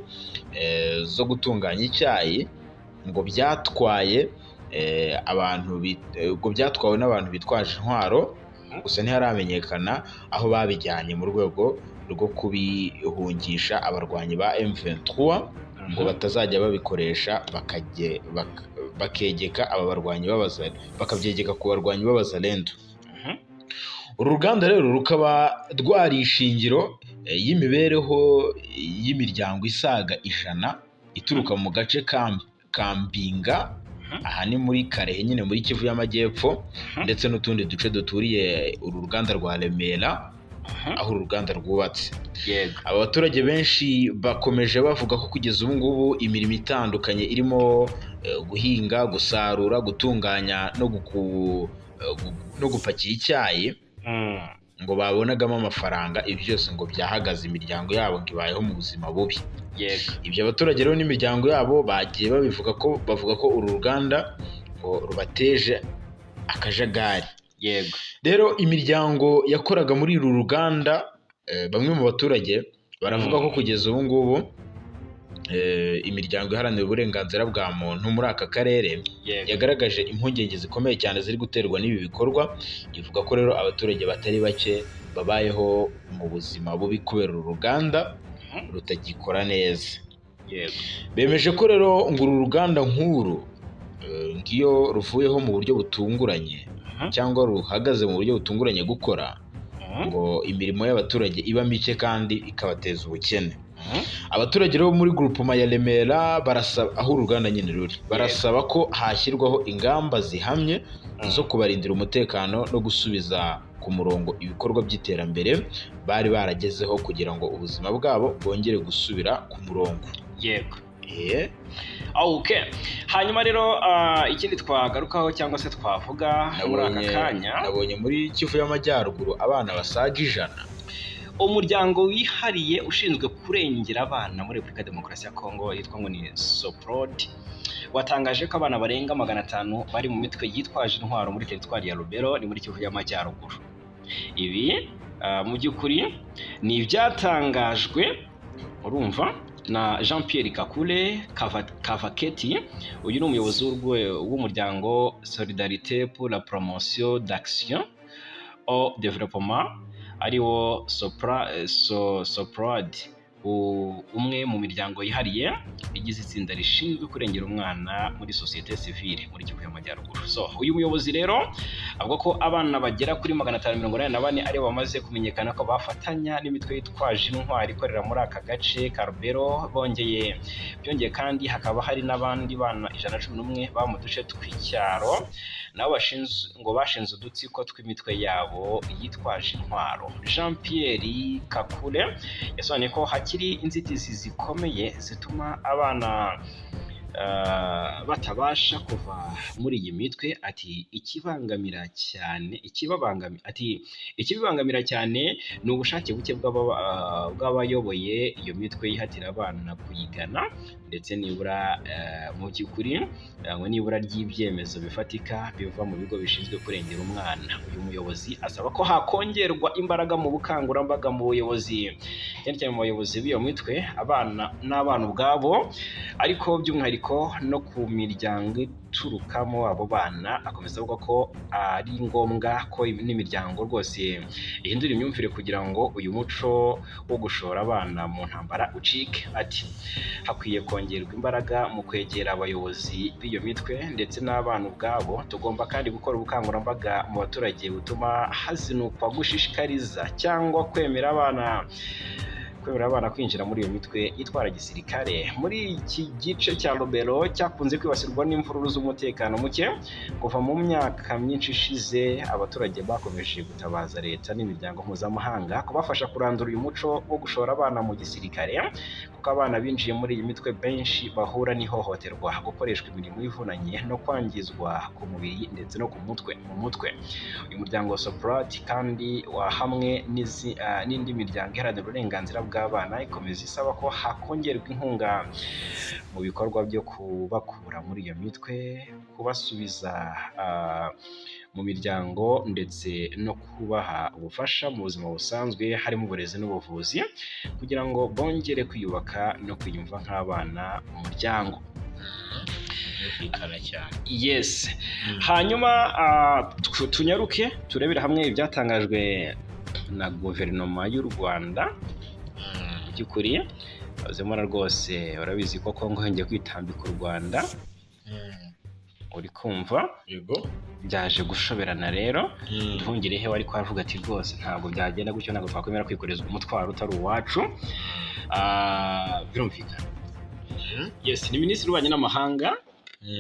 zo gutunganya icyayi ngo byatwaye abantu ngo byatwawe n'abantu bitwaje intwaro. Gusa ntiharamenyekana aho babijyanye mu rwego rwo kubihungisha abarwanyi ba M23, ngo batazajya babikoresha bakegeka aba barwanyi bakabyegeka ku barwanyi b'Abazalendo. Uru ruganda rero rukaba rwari ishingiro y'imibereho y'imiryango isaga 100 ituruka mu gace ka Mbinga, aha ni muri Karehe nyine muri Kivu y'Amajyepfo, ndetse n'utundi duce duturiye uru ruganda rwa Remera, aho uru ruganda rwubatse. Aba baturage benshi bakomeje bavuga ko kugeza ubu ngubu imirimo itandukanye irimo guhinga, gusarura, gutunganya no gupakira icyayi ngo babonagamo amafaranga, ibi byose ngo byahagaze, imiryango yabo ngo ibayeho mu buzima bubi. Ibyo abaturage rero n'imiryango yabo bagiye babivuga ko bavuga ko uru ruganda ngo rubateje akajagari. Rero imiryango yakoraga muri uru ruganda, bamwe mu baturage baravuga ko kugeza ubu ngubu imiryango iharanira uburenganzira bwa muntu muri aka karere yagaragaje impungenge zikomeye cyane ziri guterwa n'ibi bikorwa, ivuga ko rero abaturage batari bake babayeho mu buzima bubi kubera uru ruganda rutagikora neza. Bemeje ko rero ngo uru ruganda nk'uru, ngiyo ruvuyeho mu buryo butunguranye cyangwa ruhagaze mu buryo butunguranye gukora, ngo imirimo y'abaturage iba mike kandi ikabateza ubukene. Abaturage rero muri groupement ya Remera barasaba, aho uruganda nyine ruri, barasaba ko hashyirwaho ingamba zihamye zo kubarindira umutekano no gusubiza ku murongo ibikorwa by'iterambere bari baragezeho, kugira ngo ubuzima bwabo bwongere gusubira ku murongo. Okay. Hanyuma rero ikindi twagarukaho cyangwa se twavuga muri aka kanya, Nabonye muri Kivu y'Amajyaruguru abana basaga 100. Umuryango wihariye ushinzwe kurengera abana muri Repubulika ya Demokarasi ya Kongo yitwa ngo ni Soprod watangaje ko abana barenga 500 bari mu mitwe yitwaje intwaro muri teritwari ya Lubero, ni muri Kivu y'Amajyaruguru. Ibi mu by'ukuri ni ibyatangajwe, urumva, na Jean Pierre Kakule Kavaketi. Uyu ni umuyobozi w'umuryango Solidarité pour la promotion d'action au développement, ariwo Soprod, umwe mu miryango yihariye igize itsinda rishinzwe kurengera umwana muri sosiyete sivile muri Kivu y'Amajyaruguru. So uyu muyobozi rero avuga ko abana bagera kuri 584 aribo bamaze kumenyekana ko bafatanya n'imitwe yitwaje intwari ikorera muri aka gace ka Rubero. Byongeye kandi hakaba hari n'abandi bana 111 baba mu duce tw'icyaro, nabo ngo bashinze udutsiko tw'imitwe yabo yitwaje intwaro. Jean Pierre Kakule yasobanuye ko hakiri inzitizi zikomeye zituma abana batabasha kuva muri iyi mitwe. Ati ikibangamira cyane ikibabangami ati ikibibangamira cyane ni ubushake buke bw'abayoboye iyo mitwe yihatira abana kuyigana, ndetse nibura mu by'ukuri ngo nibura ry'ibyemezo bifatika biva mu bigo bishinzwe kurengera umwana. Uyu muyobozi asaba ko hakongerwa imbaraga mu bukangurambaga mu buyobozi, cyane cyane mu bayobozi b'iyo mitwe, abana n'abana ubwabo, ariko by'umwihariko no ku miryango iturukamo abo bana. Akomeza avuga ko ari ngombwa ko n'imiryango rwose ihindura imyumvire kugira ngo uyu muco wo gushora abana mu ntambara ucike. Ati hakwiye kongerwa imbaraga mu kwegera abayobozi b'iyo mitwe ndetse n'abana ubwabo. Tugomba kandi gukora ubukangurambaga mu baturage butuma hazinukwa gushishikariza cyangwa kwemera abana kwinjira muri iyo mitwe itwara gisirikare. Muri iki gice cya Lubero cyakunze kwibasirwa n'imvururu z'umutekano muke kuva mu myaka myinshi ishize, abaturage bakomeje gutabaza leta n'imiryango mpuzamahanga kubafasha kurandura uyu muco wo gushora abana mu gisirikare, kuko abana binjiye muri iyi mitwe benshi bahura n'ihohoterwa, gukoreshwa imirimo ivunanye no kwangizwa ku mubiri ndetse no ku mutwe mu mutwe. Uyu muryango wa Soprad kandi wa hamwe n'indi miryango iharanira uburenganzira bw'abana ikomeza isaba ko hakongerwa inkunga mu bikorwa byo kubakura muri iyo mitwe, kubasubiza mu miryango ndetse no kubaha ubufasha mu buzima busanzwe harimo uburezi n'ubuvuzi, kugira ngo bongere kwiyubaka no kwiyumva nk'abana mu muryango. Birumvikana cyane. Yes. Hanyuma tunyaruke turebere hamwe ibyatangajwe na guverinoma y'u Rwanda. By'ukuri bazimura rwose urabizi ko Kongo yongeye kwitambika u Rwanda, uri kumva? Yego. Byaje gushoberana rero. Nduhungirehe wari kwavuga ati rwose ntabwo byagenda gutyo, ntabwo twakwemera kwikorezwa umutwaro utari uwacu. Birumvikana. Yes, ni minisitiri w'ububanyi n'amahanga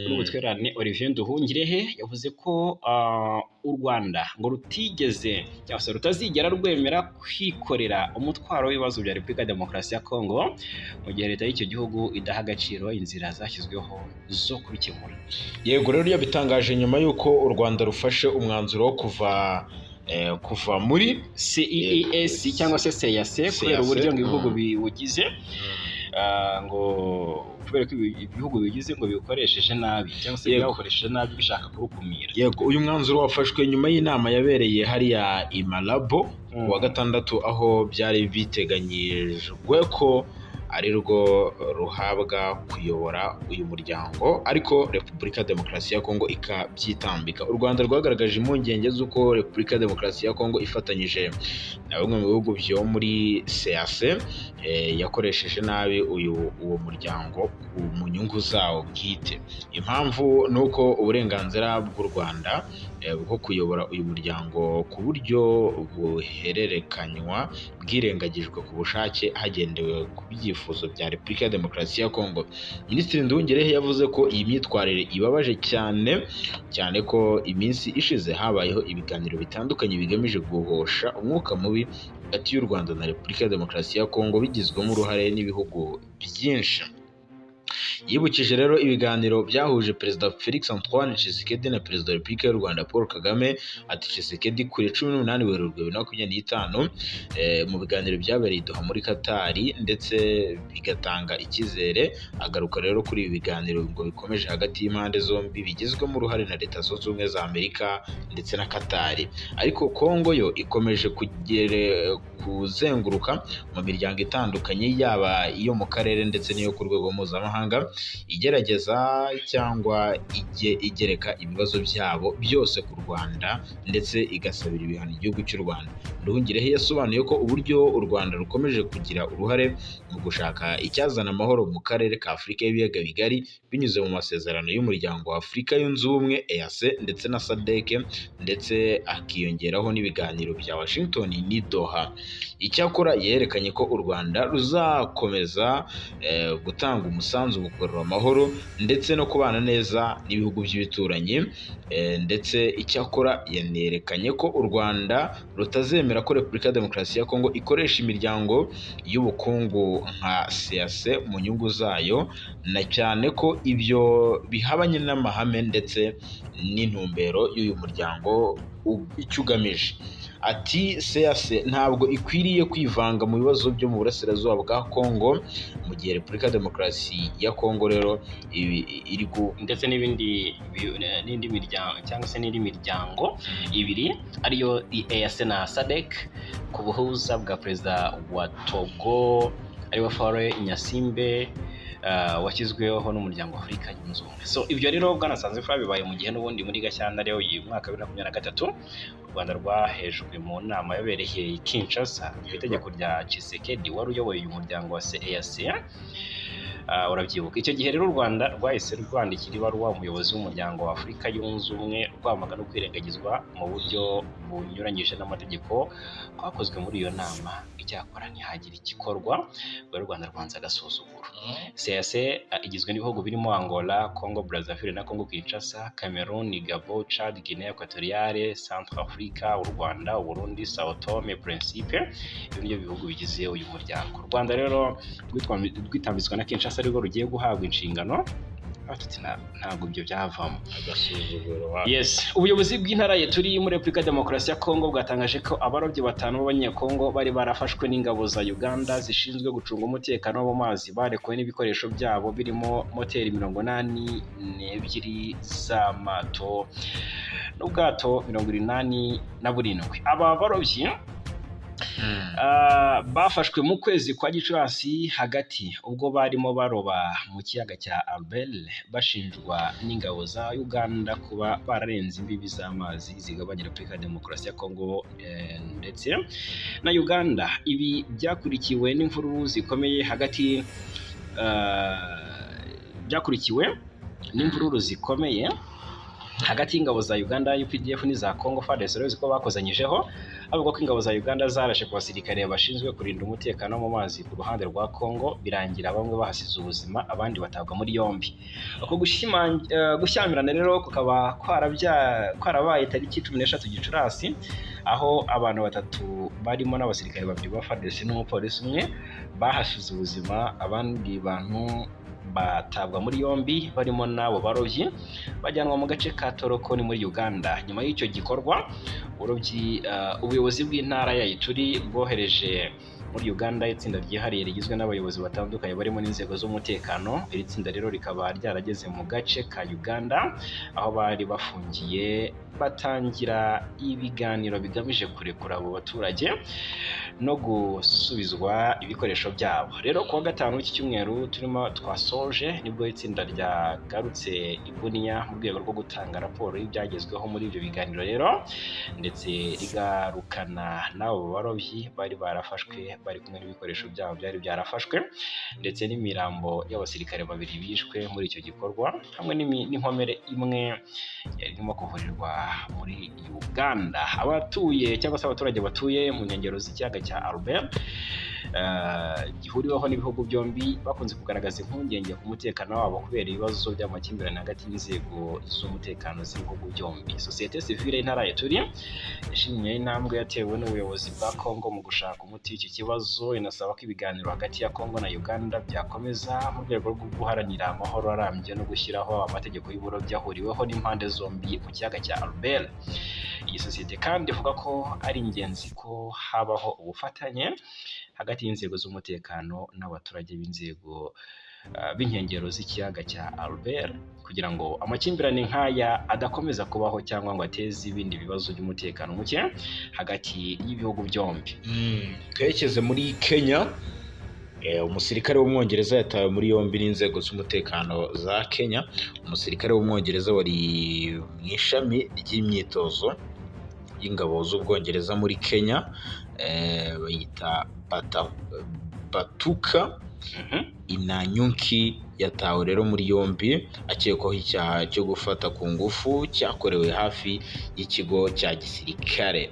n'ubutwererane Olivier Nduhungirehe yavuze ko u Rwanda ngo rutigeze cyangwa se rutazigera rwemera kwikorera umutwaro w'ibibazo bya Repubulika ya Demokarasi ya Kongo mu gihe leta y'icyo gihugu idaha agaciro inzira zashyizweho zo kubikemura. Yego, rero yabitangaje nyuma y'uko u Rwanda rufashe umwanzuro wo kuva muri CEEAC cyangwa se CEEAC, kubera CEEAC, uburyo ngo ibihugu biwugize, ngo kubera ko ibihugu bigize ngo biwukoresheje nabi cyangwa se byawukoresheje nabi bishaka kurukumira. Yego, uyu mwanzuro wafashwe nyuma y'inama yabereye hariya i Malabo ku wa gatandatu, aho byari biteganyijwe ko ari rwo ruhabwa kuyobora uyu muryango, ariko Repubulika ya Demokarasi ya Kongo ikabyitambika. U Rwanda rwagaragaje impungenge z'uko Repubulika ya Demokarasi ya Kongo ifatanyije na bimwe mu bihugu byo muri CEEAC yakoresheje nabi uwo muryango mu nyungu zawo bwite. Impamvu ni uko uburenganzira bw'u Rwanda bwo kuyobora uyu muryango ku buryo buhererekanywa bwirengagijwe ku bushake hagendewe ku byifuzo bya Repubulika ya Demokarasi ya Kongo. Minisitiri Nduhungirehe yavuze ko iyi myitwarire ibabaje cyane cyane ko iminsi ishize habayeho ibiganiro bitandukanye bigamije guhosha umwuka mubi hagati y'u Rwanda na Repubulika ya Demokarasi ya Kongo, bigizwemo uruhare n'ibihugu byinshi. Yibukije rero ibiganiro byahuje Perezida Felix Antoine Tshisekedi na Perezida wa Repubulika y'u Rwanda Paul Kagame, ati Tshisekedi, kuri 18 Werurwe 2025, mu biganiro byabereye i Doha muri Katari, ndetse bigatanga icyizere. Agaruka rero kuri ibi biganiro ngo bikomeje hagati y'impande zombi bigizwemo uruhare na Leta Zunze Ubumwe za Amerika ndetse na Katari, ariko Kongo yo ikomeje kuzenguruka mu miryango itandukanye, yaba iyo mu karere ndetse n'iyo ku rwego mpuzamahanga, igerageza cyangwa igereka ibibazo byabo byose ku Rwanda, ndetse igasabira ibihano igihugu cy'u Rwanda. Nduhungirehe yasobanuye ko uburyo u Rwanda rukomeje kugira uruhare mu gushaka icyazana amahoro mu karere ka Afurika y'ibiyaga bigari binyuze mu masezerano y'umuryango wa Afurika yunze ubumwe EAC ndetse na SADC, ndetse hakiyongeraho n'ibiganiro bya Washington n'i Doha. Icyakora yerekanye ko u Rwanda ruzakomeza gutanga umusanzu mu kugarura amahoro ndetse no kubana neza n'ibihugu by'ibituranyi. Ndetse icyakora yanerekanye ko u Rwanda rutazemera ko Repubulika ya Demokarasi ya Kongo ikoresha imiryango y'ubukungu nka CAC mu nyungu zayo, na cyane ko ibyo bihabanye n'amahame ndetse n'intumbero y'uyu muryango icyo ugamije. Ati CAC ntabwo ikwiriye kwivanga mu bibazo byo mu burasirazuba bwa Kongo, mu gihe Repubulika ya Demokarasi ya Kongo rero iri ndetse n'ibindi n'indi miryango cyangwa se n'indi miryango ibiri ariyo EAC na SADC, ku buhuza bwa perezida wa Togo ariwe Faure Gnassingbe, washyizweho n'umuryango wa Afurika Yunze Ubumwe. So ibyo rero, bwana Sanzifura, bibaye mu gihe n'ubundi muri Gashyantare uyu mwaka wa 2023 u Rwanda rwahejwe mu nama yabereye i Kinshasa ku itegeko rya Tshisekedi wari uyoboye uyu muryango wa CEEAC. Urabyibuka icyo gihe rero u Rwanda rwahise rwandikira ibaruwa umuyobozi w'umuryango wa Afurika Yunze Ubumwe rwamagana kwirengagizwa mu buryo bunyuranyije n'amategeko kwakozwe muri iyo nama. Icyakora ntihagire igikorwa, ubwo u Rwanda rwanze agasuzuguro. CEEAC igizwe n'ibihugu birimo Angola, Congo Brazzaville na Congo Kinshasa, Cameroon, Gabon, Chad, Guinea Equatoriale, Centrafrica, u Rwanda, u Burundi, Sao Tome Principe. Ibi nibyo bihugu bigize uyu muryango. U Rwanda rero rwitambitswe na Kinshasa, arirwo rugiye guhabwa inshingano. Ati ntabwo ibyo byavamo. Agasuzuguro. Yes, ubuyobozi bw'intara ya Ituri muri Repubulika ya Demokarasi ya Kongo bwatangaje ko abarobyi batanu b'Abanyekongo bari barafashwe n'ingabo za Uganda zishinzwe gucunga umutekano wo mu mazi barekuwe n'ibikoresho byabo birimo moteri 82 z'amato n'ubwato 87. Aba barobyi bafashwe mu kwezi kwa Gicurasi hagati ubwo barimo baroba mu kiyaga cya Albert, bashinjwa n'ingabo za Uganda kuba bararenze imbibi z'amazi zigabanya Repubulika ya Demokarasi ya Kongo ndetse na Uganda. Ibi byakurikiwe n'imvururu zikomeye hagati byakurikiwe n'imvururu zikomeye hagati y'ingabo za Uganda UPDF n'iza Congo FARDC, urabizi ko bakozanyijeho, avuga ko ingabo za Uganda zarashe ku basirikare bashinzwe kurinda umutekano wo mu mazi ku ruhande rwa Congo, birangira bamwe bahasize ubuzima, abandi batabwa muri yombi. Uko gushyamirana rero kukaba kwarabaye tariki 13 Gicurasi, aho abantu batatu barimo n'abasirikare babiri ba FARDC n'umupolisi umwe bahasize ubuzima, abandi bantu batabwa muri yombi barimo n'abo barobyi, bajyanwa mu gace ka Toroko ni muri Uganda. Nyuma y'icyo gikorwa uburobyi, ubuyobozi bw'intara ya Ituri bwohereje muri Uganda itsinda ryihariye rigizwe n'abayobozi batandukanye barimo n'inzego z'umutekano. Iri tsinda rero rikaba ryarageze mu gace ka Uganda aho bari bafungiye, batangira ibiganiro bigamije kurekura abo baturage no gusubizwa ibikoresho byabo. Rero kuwa gatanu w'iki cyumweru turimo twasoje nibwo itsinda ryagarutse i Bunia mu rwego rwo gutanga raporo y'ibyagezweho muri ibyo biganiro rero, ndetse rigarukana n'abo barobyi bari barafashwe bari kumwe n'ibikoresho byabo byari byarafashwe, ndetse n'imirambo y'abasirikare babiri bishwe muri icyo gikorwa, hamwe n'inkomere imwe yari irimo kuvurirwa muri Uganda. Abatuye cyangwa se abaturage batuye mu nkengero z'ikiyaga cya Albert gihuriweho n'ibihugu byombi bakunze kugaragaza impungenge ku mutekano wabo kubera ibibazo by'amakimbirane hagati y'inzego z'umutekano z'ibihugu byombi. Sosiyete sivile y'intara ya Ituri yashimye intambwe yatewe n'ubuyobozi bwa Congo mu gushaka umuti w'iki kibazo, inasaba ko ibiganiro hagati ya Congo na Uganda byakomeza mu rwego rwo guharanira amahoro arambye no gushyiraho amategeko y'uburobyi ahuriweho n'impande zombi mu kiyaga cya Albert. Iyi sosiyete kandi ivuga ko ari ingenzi ko habaho ubufatanye hagati y'inzego z'umutekano n'abaturage b'inzego b'inkengero z'ikiyaga cya Albert kugira ngo amakimbirane nk'aya adakomeza kubaho cyangwa ngo ateze ibindi bibazo by'umutekano muke hagati y'ibihugu byombi. Twerekeze muri Kenya. Umusirikare w'Umwongereza yatawe muri yombi n'inzego z'umutekano za Kenya. Umusirikare w'Umwongereza wari mu ishami ry'imyitozo y'ingabo z'Ubwongereza muri Kenya, bayita Batuka Inanyuki, yatawe rero muri yombi akekwaho icyaha cyo gufata ku ngufu cyakorewe hafi y'ikigo cya gisirikare.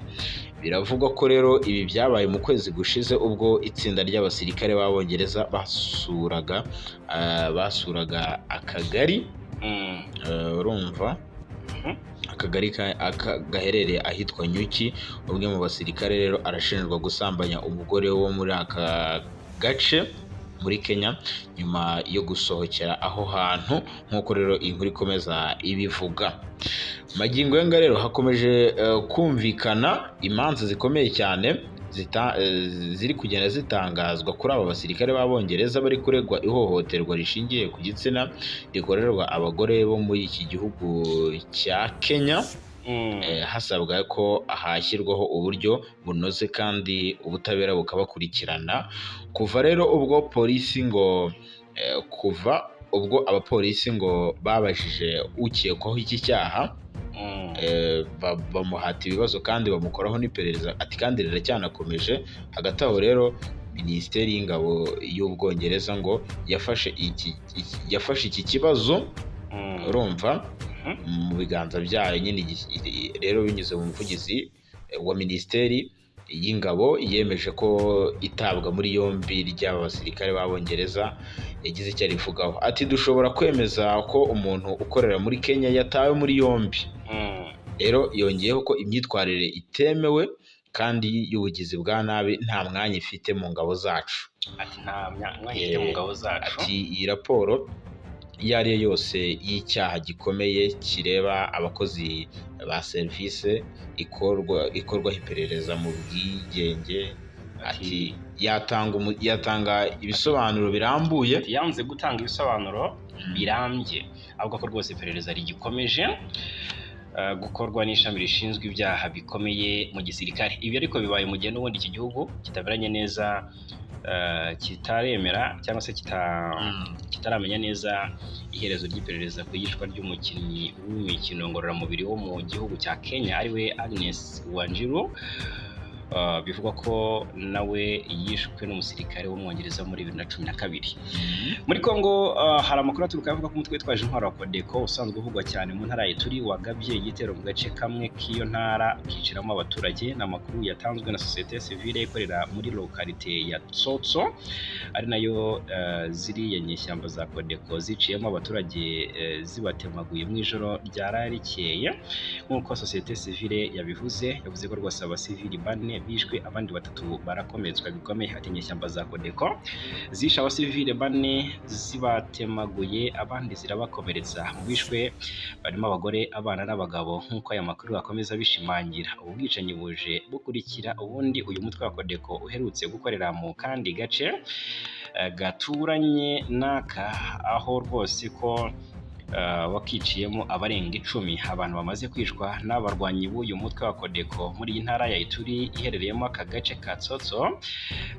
Biravugwa ko rero ibi byabaye mu kwezi gushize, ubwo itsinda ry'abasirikare b'Abongereza basuraga akagari, urumva, akagari gaherereye ahitwa Nyuki. Umwe mu basirikare rero arashinjwa gusambanya umugore wo muri aka gace muri Kenya nyuma yo gusohokera aho hantu, nk'uko rero inkuru ikomeza ibivuga. Magingo aya rero hakomeje kumvikana imanza zikomeye cyane ziri kugenda zitangazwa kuri aba basirikare b'Abongereza bari kuregwa ihohoterwa rishingiye ku gitsina rikorerwa abagore bo muri iki gihugu cya Kenya. Hasabwa ko hashyirwaho uburyo bunoze kandi ubutabera bukabakurikirana. Kuva rero ubwo polisi ngo kuva ubwo abapolisi ngo babajije ukekwaho iki cyaha, bamuhata ibibazo kandi bamukoraho n'iperereza, ati kandi riracyanakomeje. Hagati aho rero Minisiteri y'Ingabo y'Ubwongereza ngo yafashe iki kibazo, urumva, mu biganza byayo nyine. Rero binyuze mu muvugizi wa Minisiteri y'Ingabo yemeje ko itabwa muri yombi ry'aba basirikare b'Abongereza. Yagize icyo arivugaho, ati: "Dushobora kwemeza ko umuntu ukorera muri Kenya yatawe muri yombi." Rero yongeyeho ko imyitwarire itemewe kandi y'ubugizi bwa nabi nta mwanya ifite mu ngabo zacu. Ati nta mwanya ifite mu ngabo zacu. Ati iyi raporo iyo ari yo yose y'icyaha gikomeye kireba abakozi ba serivisi ikorwaho iperereza mu bwigenge. Ati yatanga ibisobanuro birambuye. Ati yanze gutanga ibisobanuro birambye, avuga ko rwose iperereza rigikomeje gukorwa n'ishami rishinzwe ibyaha bikomeye mu gisirikare. Ibi ariko bibaye mu gihe n'ubundi iki gihugu kitaberanye neza, kitaremera cyangwa se kitaramenya neza iherezo ry'iperereza ku iyicwa ry'umukinnyi w'imikino ngororamubiri wo mu gihugu cya Kenya, ariwe Agnes Wanjiru. Bivugwa ko nawe yishwe n'umusirikare w'Umwongereza muri 2012. Muri Congo hari amakuru aturuka avuga ko umutwe witwaje intwaro wa Codeco, usanzwe uvugwa cyane mu ntara ya Ituri, wagabye igitero mu gace kamwe k'iyo ntara ukiciramo abaturage. Ni amakuru yatanzwe na sosiyete sivile ikorera muri localité ya Tsotso, ari nayo ziriya nyeshyamba za Codeco ziciyemo abaturage, zibatemaguye mu ijoro ryaraye rikeye. Nk'uko sosiyete sivile yabivuze, yavuze ko rwose abasivili bane bishwe, abandi batatu barakomeretswa bikomeye. Ati inyeshyamba za Codeco zishe abasivile bane zibatemaguye, abandi zirabakomeretsa. Mu bishwe barimo abagore, abana n'abagabo, nk'uko aya makuru akomeza abishimangira. Ubu bwicanyi buje bukurikira ubundi uyu mutwe wa Codeco uherutse gukorera mu kandi gace gaturanye n'aka, aho rwose ko wakiciyemo abarenga 10. Abantu bamaze kwicwa n'abarwanyi b'uyu mutwe wa Codeco muri iyi ntara ya Ituri iherereyemo aka gace ka Tsotso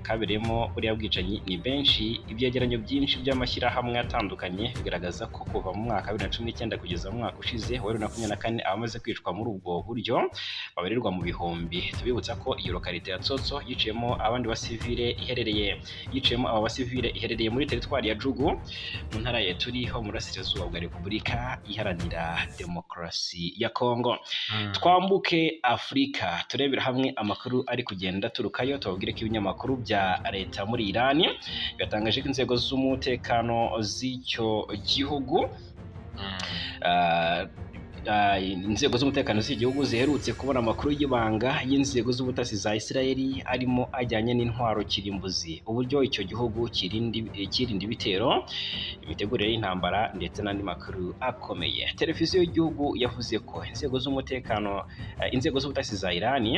kabereyemo buriya bwicanyi ni benshi. Ibyegeranyo byinshi by'amashyirahamwe atandukanye bigaragaza ko kuva mu mwaka wa 2019 kugeza mu mwaka ushize wa 2024, abamaze kwicwa muri ubwo buryo babarirwa mu bihumbi. Tubibutsa ko iyo localité ya Tsotso yiciyemo abandi basivile iherereye yiciyemo aba basivile iherereye muri teritwari ya Djugu mu ntara ya Ituri ho mu burasirazuba bwa Repubulika Iharanira Demokarasi ya Kongo. Twambuke Afurika, turebera hamwe amakuru ari kugenda aturukayo. Tubabwire ko ibinyamakuru bya leta muri Irani byatangaje ko inzego z'umutekano z'icyo gihugu inzego z'umutekano z'igihugu ziherutse kubona amakuru y'ibanga y'inzego z'ubutasi za Isirayeli, arimo ajyanye n'intwaro kirimbuzi, uburyo icyo gihugu kirinda ibitero, imitegurire y'intambara ndetse n'andi makuru akomeye. Televiziyo y'igihugu yavuze ko inzego z'umutekano, inzego z'ubutasi za Irani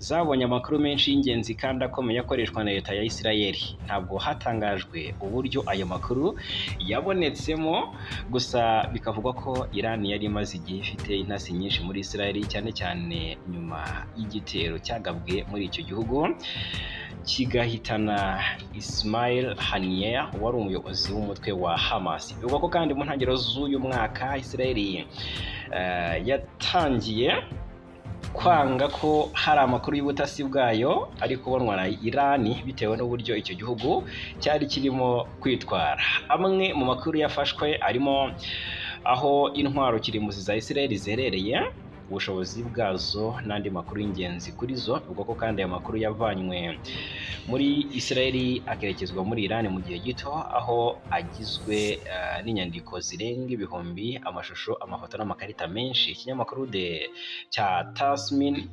zabonye amakuru menshi y'ingenzi kandi akomeye akoreshwa na leta ya Isirayeli. Ntabwo hatangajwe uburyo ayo makuru yabonetsemo, gusa bikavugwa ko Irani yari imaze igihe ifite intasi nyinshi muri Isirayeli, cyane cyane nyuma y'igitero cyagabwe muri icyo gihugu kigahitana Ismail Haniyeh, wari umuyobozi w'umutwe wa Hamas. Bivugwa ko kandi mu ntangiriro z'uyu mwaka Isirayeli yatangiye kwanga ko hari amakuru y'ubutasi bwayo ari kubonwa na Irani, bitewe n'uburyo icyo gihugu cyari kirimo kwitwara. Amwe mu makuru yafashwe arimo aho intwaro kirimbuzi za Isirayeli ziherereye. ubushobozi bwazo n'andi makuru y'ingenzi kuri zo. Bivugwa ko kandi aya makuru yavanywe muri Israel akerekezwa muri Iran mu gihe gito, aho agizwe n'inyandiko zirenga ibihumbi, amashusho, amafoto n'amakarita menshi. Ikinyamakuru de cya Tasmin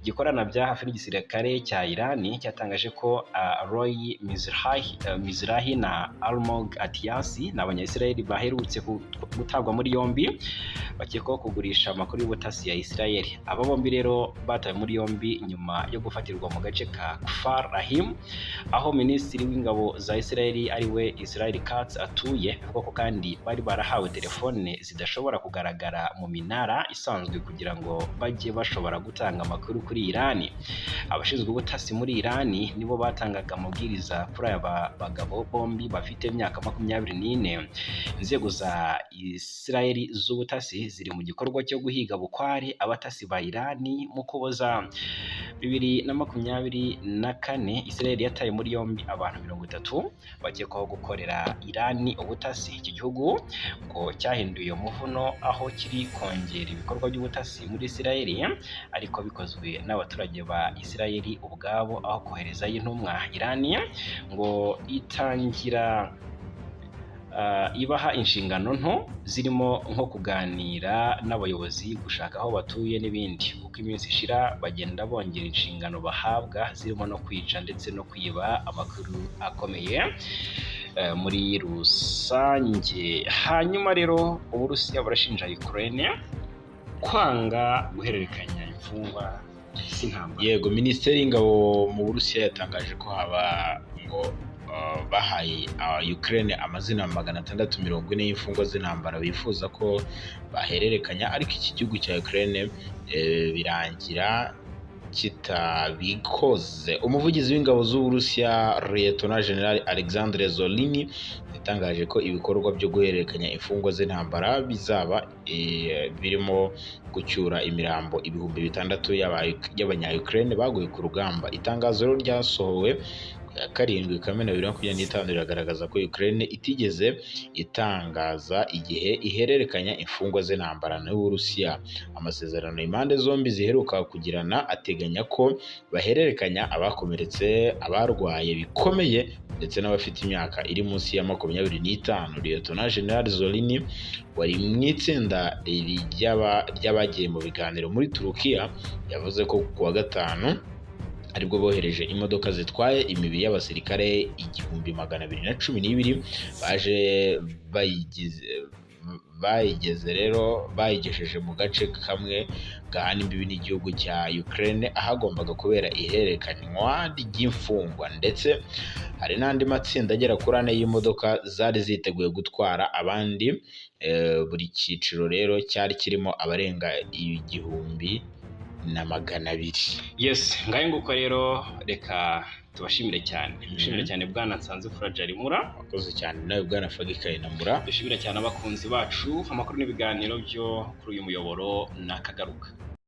gikorana bya hafi n'igisirikare cya Iran cyatangaje ko Roy Mizrahi na Almog Atiasi ni abanya-Israel baherutse gutabwa muri yombi bakekwaho kugurisha amakuru y'ubutasi ya Israel. Aba bombi rero batawe muri yombi nyuma yo gufatirwa mu gace ka Kfar Rahim, aho minisitiri w'ingabo za Israel ariwe Israel Katz atuye. Bivugwa ko kandi bari barahawe telefone zidashobora kugaragara mu minara isanzwe kugira ngo bajye bashobora gutanga amakuru kuri Iran. Abashinzwe ubutasi muri Iran nibo batangaga amabwiriza kuri aba bagabo bombi bafite imyaka 24. Inzego za Israel z'ubutasi ziri mu gikorwa cyo guhiga bukware abatasi ba Iran. Mu Kuboza 2024, Israel yataye muri yombi abantu 30 bakekwaho gukorera Iran ubutasi. Iki gihugu ngo cyahinduye umuvuno, aho kiri kongera ibikorwa by'ubutasi muri Israel, ariko bikozwe n'abaturage ba Israel ubwabo aho koherezayo intumwa. Iran ngo itangira ibaha inshingano nto zirimo nko kuganira n'abayobozi, gushaka aho batuye n'ibindi. Uko iminsi ishira bagenda bongera inshingano bahabwa, zirimo no kwica ndetse no kwiba amakuru akomeye muri rusange. Hanyuma rero Uburusiya burashinja Ukraine kwanga guhererekanya imfungwa z'intambara. Yego, Minisiteri y'Ingabo mu Burusiya yatangaje ko haba ngo bahaye Ukraine amazina 640 y'imfungwa z'intambara bifuza ko bahererekanya, ariko iki gihugu cya Ukraine birangira kitabikoze. Umuvugizi w'ingabo z'Uburusiya, Lieutenant General Alexandre Zolini, yatangaje ko ibikorwa byo guhererekanya imfungwa z'intambara bizaba birimo gucyura imirambo 6000 y'abanya-Ukraine baguye ku rugamba. Itangazo rero ryasohowe ku ya 7 Kamena 2025 riragaragaza ko Ukraine itigeze itangaza igihe ihererekanya imfungwa z'intambara n'Uburusiya. Amasezerano impande zombi ziheruka kugirana ateganya ko bahererekanya abakomeretse, abarwaye bikomeye ndetse n'abafite imyaka iri munsi ya 25. Lieutenant General Zolini wari mu itsinda ry'abagiye mu biganiro muri Turukiya yavuze ko ku wa gatanu aribwo bohereje imodoka zitwaye imibiri y'abasirikare 1212 baje bayigize bayigeze rero bayigejeje mu gace kamwe gahana imbibi n'igihugu cya Ukraine, ahagombaga kubera ihererekanywa ry'imfungwa. Ndetse hari n'andi matsinda agera kuri ane y'imodoka zari ziteguye gutwara abandi. Buri cyiciro rero cyari kirimo abarenga 1200. Yes, ngayo nguko rero, reka tubashimire cyane. Dushimire cyane Bwana Nsanze Furajarimura. Wakoze cyane nawe, Bwana Fagi Kayinamura. Dushimire cyane abakunzi bacu. Amakuru n'ibiganiro byo kuri uyu muyoboro nakagaruka.